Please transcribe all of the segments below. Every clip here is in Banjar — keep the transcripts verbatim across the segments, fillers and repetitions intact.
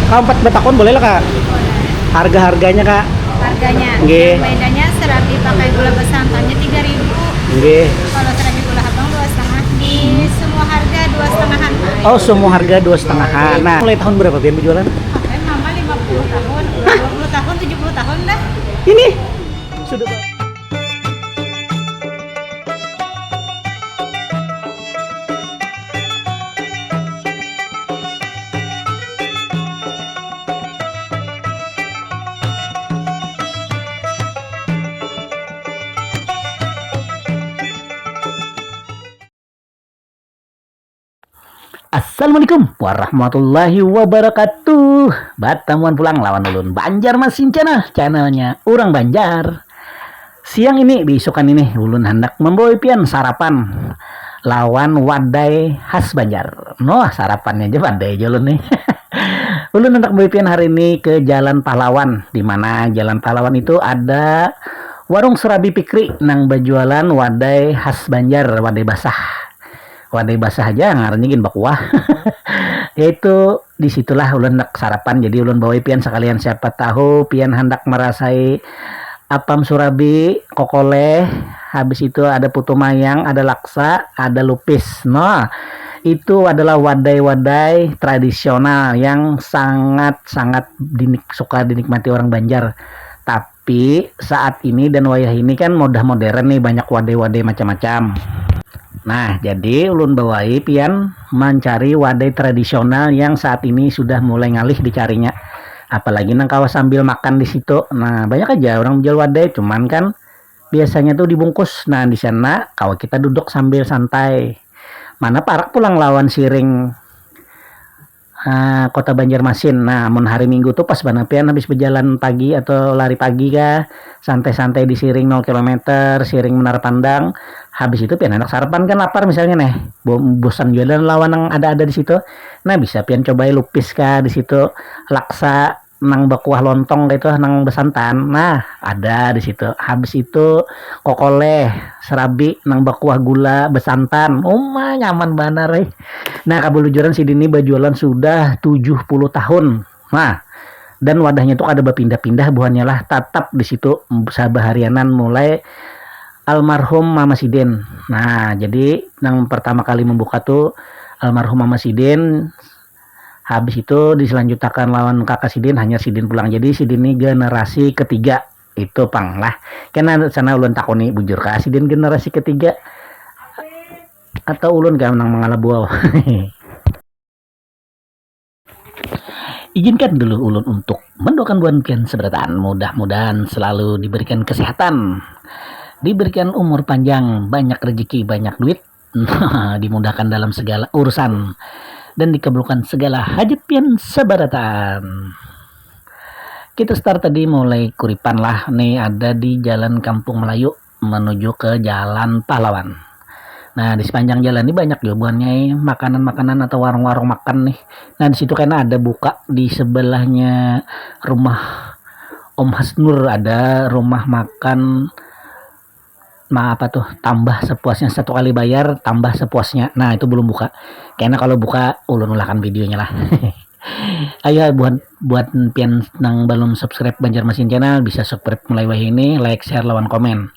Kak, empat batakun boleh lah, Kak? Harga-harganya, Kak? Harganya. Nggih. Yang bedanya serabi pakai gula besantannya tiga ribu. Nggih. Kalau serabi gula habang dua setengah. Di semua harga dua setengahan. Oh, semua harga dua setengahan. Nah, mulai tahun berapa pian berjualan? Apa mama lima puluh tahun, dua puluh tahun, tujuh puluh tahun dah. Ini sudah. Assalamualaikum warahmatullahi wabarakatuh. Batamuan pulang lawan ulun Banjar Masin Channel, channelnya orang Banjar. Siang ini, beisukan ini, ulun handak membawa pian sarapan lawan wadai khas Banjar. Noh, sarapannya aja wadai aja ulun nih. Ulun handak membawa pian hari ini ke Jalan Pahlawan, di mana Jalan Pahlawan itu ada warung Surabi Pikri nang berjualan wadai khas Banjar, wadai basah. Wadai basah aja ngarannya gin bakuah. Yaitu di situlah ulun handak sarapan, jadi ulun bawai pian sekalian, siapa tahu pian handak merasai apam surabi, kokoleh, habis itu ada putu mayang, ada laksa, ada lupis. Nah, itu adalah wadai-wadai tradisional yang sangat-sangat dinik suka dinikmati orang Banjar. Tapi saat ini dan wayah ini kan udah modern nih, banyak wadai-wadai macam-macam. Nah, jadi ulun bawai pian mencari wadai tradisional yang saat ini sudah mulai ngalih dicarinya. Apalagi nang kawa sambil makan di situ. Nah, banyak aja orang menjual wadai, cuman kan biasanya tuh dibungkus. Nah, di sana kawa kita duduk sambil santai. Mana parak pulang lawan siring ah, kota Banjarmasin. Nah, mun hari Minggu tuh pas banar pian habis berjalan pagi atau lari pagi kah, santai-santai di siring nol kilometer, siring Menara Pandang. Habis itu pian anak sarapan kan lapar misalnya nih. Bo- Bosan juga dan lawan yang ada-ada di situ. Nah, bisa pian cobai lupis kah di situ, laksa nang bakuah lontong gitu, nang besantan. Nah, ada di situ. Habis itu kokoleh, serabi nang bakuah gula besantan. Uma nyaman banar eh. Nah, kabulujuran sidin ni bajualan sudah tujuh puluh tahun. Nah, dan wadahnya tu kada bapindah-pindah buhannya lah, tatap di situ sabaharianan mulai almarhum mama sidin. Nah, jadi nang pertama kali membuka tu almarhum mama sidin, habis itu diselanjutakan lawan kaka sidin, hanyar sidin pulang. Jadi sidin ni generasi ketiga itu pang lah. Kena sana ulun takuni bujur kah sidin generasi ketiga atau ulun kah nang mangalabuau. Izinkan dulu ulun untuk mendoakan buhan pian seberataan. Mudah-mudahan selalu diberikan kesehatan, diberikan umur panjang, banyak rezeki, banyak duit, dimudahkan dalam segala urusan, dan dikabulkan segala hajat pian seberataan. Kita start tadi mulai Kuripan lah. Nih ada di Jalan Kampung Melayu menuju ke Jalan Pahlawan. Nah, di sepanjang jalan ini banyak juga buhannya eh, makanan-makanan atau warung-warung makan nih. Nah, di situ kena ada buka di sebelahnya rumah Om Hasnur, ada rumah makan ma apa tuh, tambah sepuasnya, satu kali bayar tambah sepuasnya. Nah, itu belum buka. Kena kalau buka ulun ulahkan videonya lah. Ayo buat buat pian nang belum subscribe Banjarmasin Channel, bisa subscribe mulai wahini, like, share, lawan komen.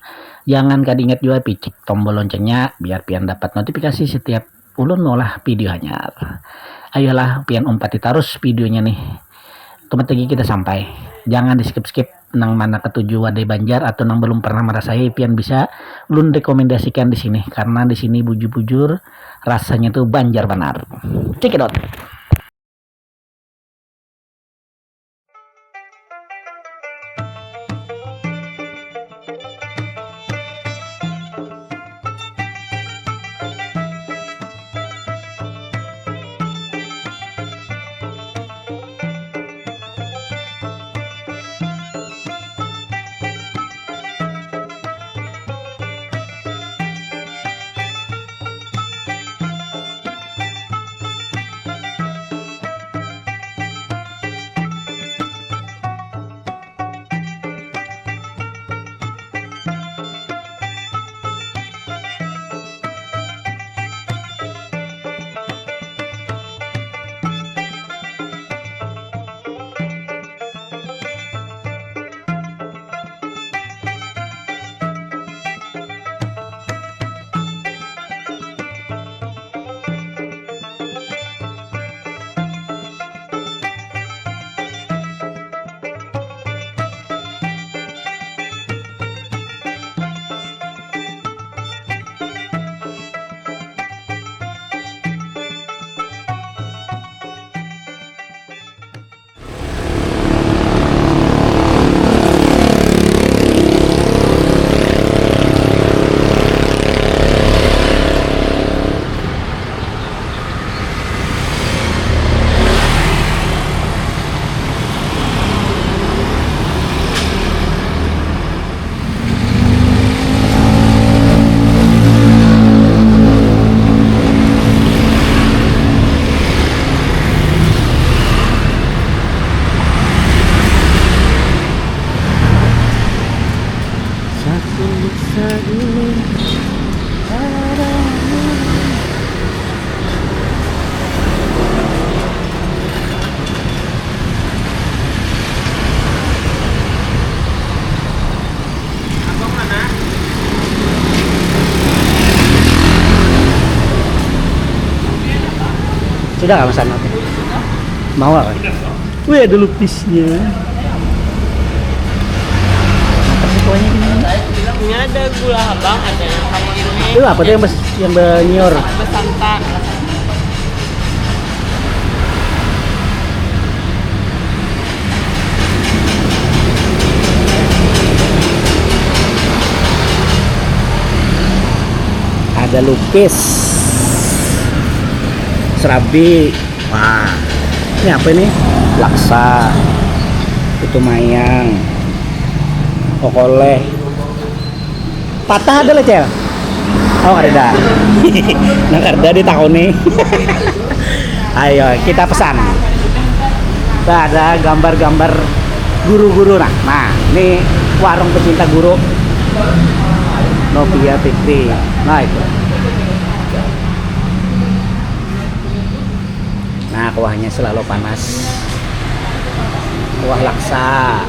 Jangan kada ingat juga picik tombol loncengnya biar pian dapat notifikasi setiap ulun olah video hanyar. Ayolah pian umpati tarus videonya nih. Tumat lagi kita sampai. Jangan di skip-skip nang mana ketuju wadai Banjar atau nang belum pernah merasai, pian bisa ulun rekomendasikan di sini karena di sini bujur-bujur rasanya tuh Banjar banar. Check it out. Udah nggak pesan apa? Mau lah. Wih, ada lupisnya. Apa sih kuahnya ini? Ini ada gula habang, ada yang kamu ini. Itu apa tuh yang bes yang banyiur? Besantan. Ada lupis, serabi. Wah, ini apa ini? Laksa, putu mayang, kokoleh. Patah ada lah, Cel? Oh, kada ada. Nang kada ditakoni. Ayo, kita pesan. Bah, ada gambar-gambar guru-guru nah. Nah, ini warung pecinta guru. Novia Fikri. Nah, itu. Nah, kuahnya selalu panas. Kuah laksa.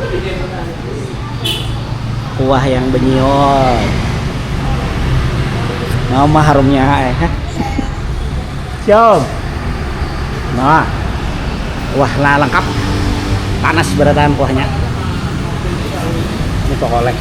Kuah yang benyiur. Nama harumnya eh. Siap. Nah. Wah, lah lengkap. Panas berataan kuahnya. Ini kokoleh.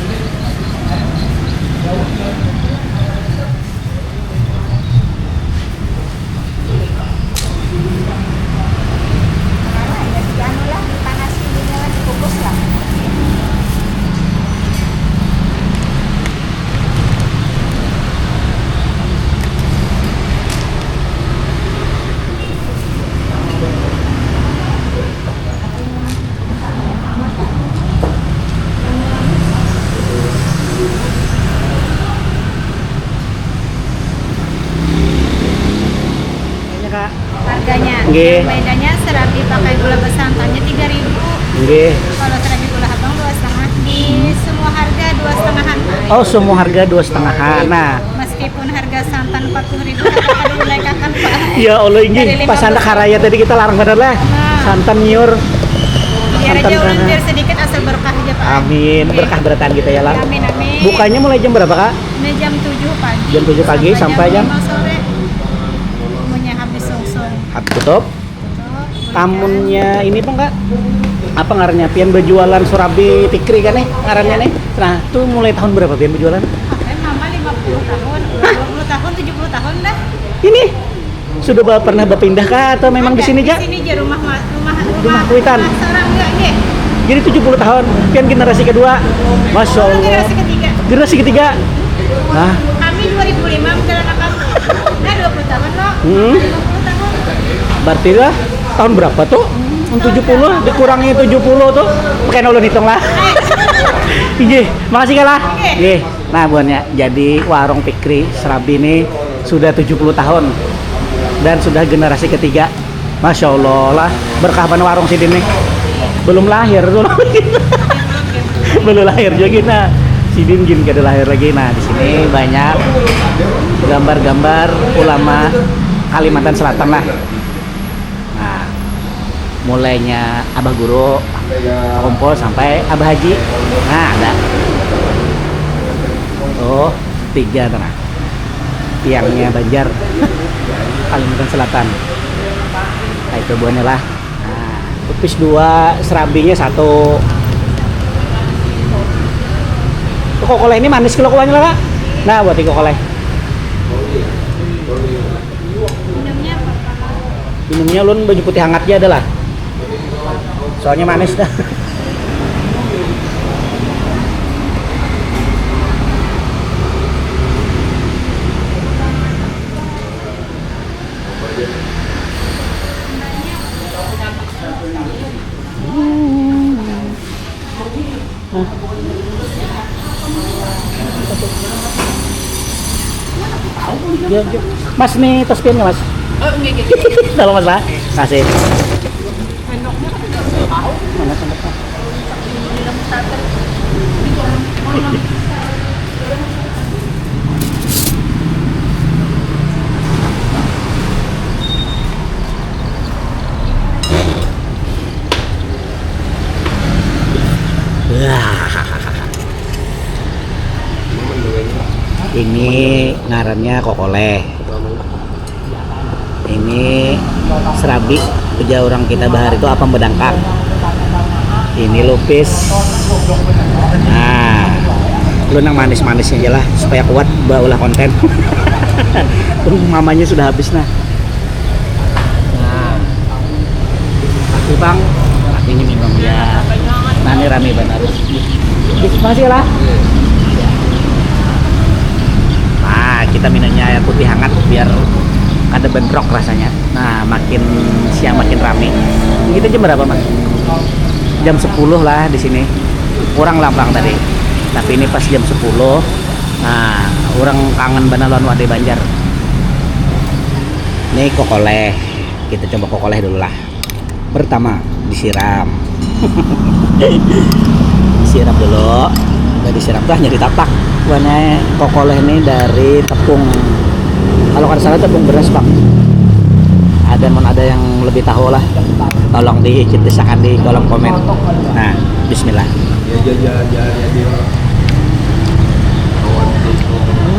Ini, Kak. Harganya. Nggih. Yang bedanya serabi pakai gula besantannya tiga ribu. Nggih. Kalau serabi gula habang dua setengah. Di semua harga dua setengahan. Oh, semua harga dua setengahan. Nah. Meskipun harga santan empat puluh ribu, tetap ada dinaikakan, Pak. Ya Allah, inggih. Dari lima belas. Pas handak haraya tadi kita larang bener lah. Nah. Santan nyiur. Biar aja ulun biar sedikit asal berkah aja, Pak. Amin. Nggih. Berkah berataan kita ya, Lang. Amin, amin. Bukanya mulai jam berapa, Kak? Ini jam tujuh pagi. Jam tujuh pagi sampai jam lima sore. Punya habis sungsung. Habis tutup. Tutup. Amunnya ini, Bang, Kak? Apa ngarannya? Pian berjualan surabi Fikri kan nih ngarannya nih. Nah, tuh mulai tahun berapa pian berjualan? Apa ya, Mama lima puluh tahun, dua puluh tahun, tujuh puluh tahun dah. Ini sudah ba- pernah berpindah kah atau memang di sini aja? Di sini aja, rumah ma- rumah rumah kuitan. Rumah seorang enggak, nggih. Jadi tujuh puluh tahun, pian generasi kedua. Masya Allah. Generasi ketiga. Generasi ketiga. Nah. Kami dua ribu lima menjalankan. Nah, dua puluh tahun loh. Hmm. Lima puluh tahun. Berarti lah tahun berapa tuh? Hmm, tujuh puluh dikurangi tujuh puluh tuh. Pakai ulun hitung lah. Inggih, makasih, Kak, lah. Oke. Nggih. Nah, buhannya, jadi warung Fikri Serabi ini sudah tujuh puluh tahun dan sudah generasi ketiga. Masya Allah lah, berkah banar warung sidin nih. Belum lahir tuh. Belum lahir juga gina. Sidin gin kada lahir lagi. Nah, di sini banyak gambar-gambar ulama Kalimantan Selatan lah. Nah, mulainya Abah Guru, Kompol sampai Abah Haji. Nah, ada. Oh, tiga tuh nah. Tiangnya Banjar, Kalimantan Selatan. Nah, itu buahnya lah. Nah, lupis dua, serabinya satu. Kok koleh ini manis kalau kuahnya lah, Kak? Nah, buat iko koleh. Minumnya apa, Pak? Minumnya ulun banyu putih hangat ja dah lah. Soalnya manis dah. Mas, nih tas pian nggak, Mas? Oh, enggak, enggak. Tolong, Mas, Pak. Kasih. Mana sendoknya? Ini ngarannya kokoleh. Ini Serabi, ujar orang kita bahari itu apam bedangkak. Ini lupis. Nah, lu nang manis-manisnya aja lah supaya kuat baulah konten. Mamanya sudah habis nah. Nah, tapi bang, ini minum ya. Nah, ini rame banget. Terima kasih lah. Nah, kita minumnya air putih hangat biar kada bentrok rasanya. Nah, makin siang makin rame. Ini kita jam berapa, Mas? Jam sepuluh lah di sini. Kurang lampang tadi. Tapi ini pas jam sepuluh. Nah, orang kangen benar lawan Wade Banjar. Ini kokoleh. Kita coba kokoleh dulu lah. Pertama, disiram. Disiram dulu. Udah disiram tuh hanya ditapak. Buahnya kokoleh ini dari tepung. Kalau kada salah tepung beras, Bang. Ada, mun ada yang lebih tahu lah, tolong dikitasakan di kolom komen. Nah, bismillah. Ya, ya, ya, ya, ya, dia.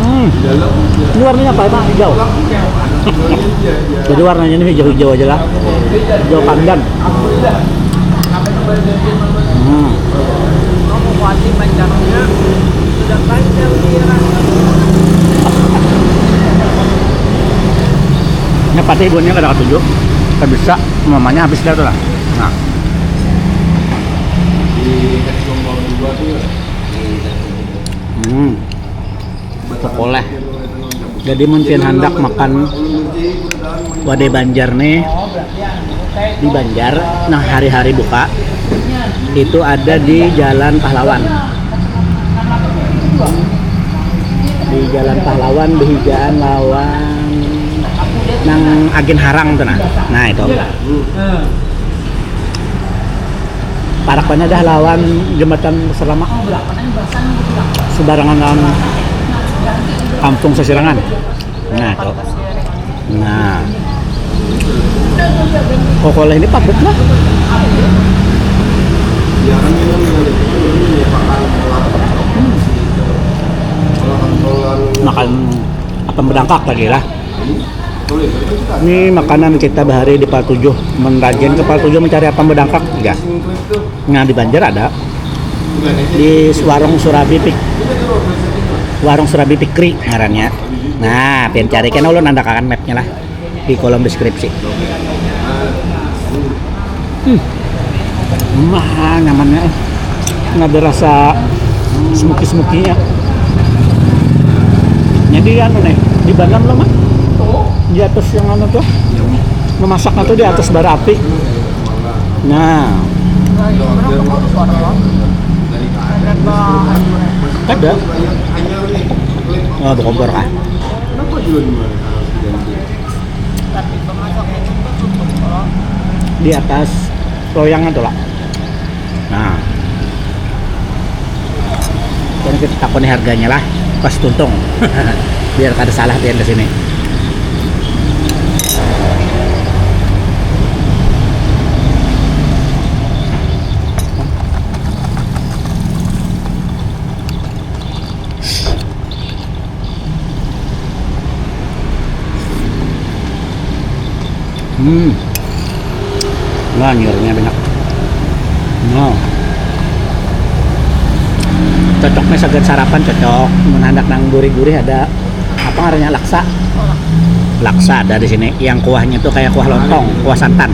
Hmm. Di dalam, ya. Ini warnanya apa, Bang? Hijau. Iya, iya. Jadi warnanya ini hijau-hijau aja lah. Hijau pandan. Hmm. Ini patih buahnya kada katuju. Kada bisa, mamanya habis dah tuh lah. Nah. Hmm. Sekolah. Jadi mun pian handak makan Wade Banjar nih di Banjar, nah, hari-hari buka itu ada di Jalan Pahlawan. Di Jalan Pahlawan behigaan lawan nang Agen Harang tuh nah. Nah, itu. Parak mana dah lawan jembatan selama sebarangan lawan kampung sesirangan. Nah, tuh. Nah. Kokoleh ini padat lah. Makan apa bedangkak lagi lah. Ini makanan kita bahari di Pal tujuh. Menrajin ke Pal tujuh mencari apa bedangkak ya. Nah, di Banjar ada. Di warung Surabi Pik-, warung Surabi Pikri ngarannya. Nah, pian cari kena ulun andakan mapnya lah di kolom deskripsi. Hmm. Wah, nyamannya. Ada rasa smoky-smoky-nya. Jadi anu nih, di Batam lo mah? Di atas yang anu tuh. Memasaknya tuh di atas bara api. Nah. Ada. Oh, kompor kah? Di atas loyang itu lah. Nah. Kan kita takoni harganya lah, pas tuntung. Biar kada salah pian ke sini. Hmm. Nah, nyurnya banyak. Nah. Cocoknya sagan sarapan cocok. Mun handak nang gurih-gurih ada apa ngarannya, laksa. Laksa ada di sini. Yang kuahnya tuh kayak kuah lontong, kuah santan.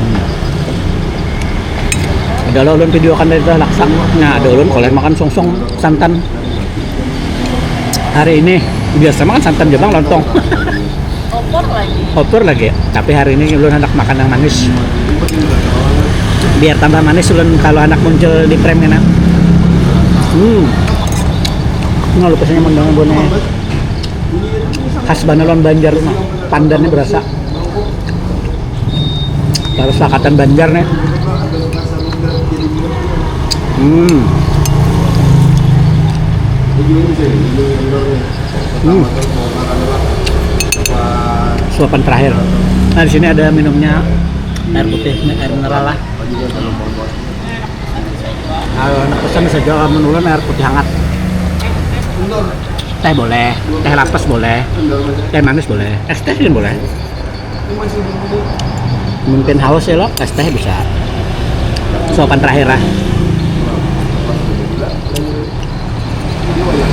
Hmm. Ada lo ulun videokan dari tuh laksa. Nah, ada ulun koleh makan sungsung santan. Hari ini biasa makan santan jabang lontong. Opor lagi. Opor lagi. Tapi hari ini ulun hendak makan yang manis. Biar tambah manis ulun kalau anak muncul di frame kena. Hmm. Nah, lupasnya mendengar bone khas Banalon Banjar mah. Pandannya berasa. Harus lakatan Banjar nih. Hmm. Hmm. Suapan terakhir. Nah, di sini ada minumnya air putih, air mineral lah. Ayo, anak pesan saja menurun air putih hangat. Teh boleh, teh lapas boleh, teh manis boleh, es teh juga boleh. Mungkin haus ya lo, es teh bisa. Suapan terakhir lah.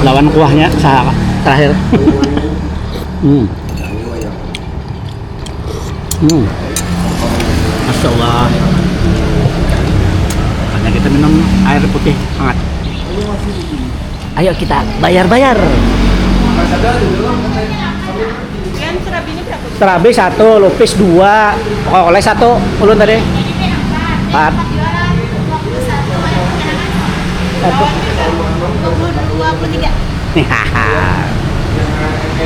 Lawan kuahnya saha terakhir. Hmm. Hmm. Masya Allah. Hanya kita minum air putih hangat. Ayo kita bayar-bayar. Yang serabi ini berapa? Serabi satu, lupis dua, oleh satu, ulun tadi. Empat. Satu. Dua puluh tiga.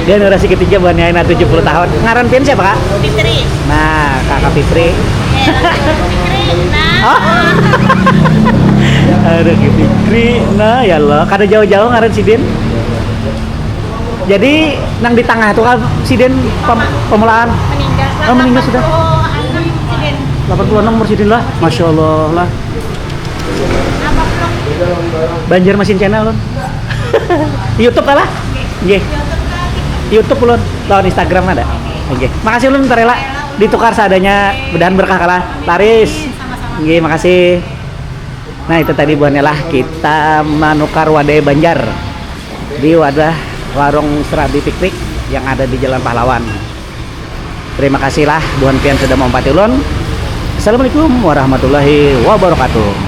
Generasi ketiga buhannya Aina tujuh puluh tahun. Ngaran pian siapa, Kak? Fitri. Nah, Kakak Fitri. Eh, Fitri. Nah. Oh. Aduh, Fitri. Nah, ya Allah, kada jauh-jauh ngaran sidin. Jadi nang di tengah tuh kan sidin pem- pemulaan. Meninggal. Oh, meninggal sudah. Delapan puluh enam sidin lah. Masya Allah lah. Banjarmasin Channel, Lun. YouTube kalah? Nggih. YouTube, Lun. Lawan Instagram ada. Nggih. Makasih, Lun, terela ditukar seadanya, mudahan berkah kalah. Laris. Nggih, makasih. Nah, itu tadi buhannya lah, kita menukar wadai Banjar di wadah warung Serabi Piknik yang ada di Jalan Pahlawan. Terima kasih lah buhan pian sudah maumpati ulun. Assalamualaikum warahmatullahi wabarakatuh.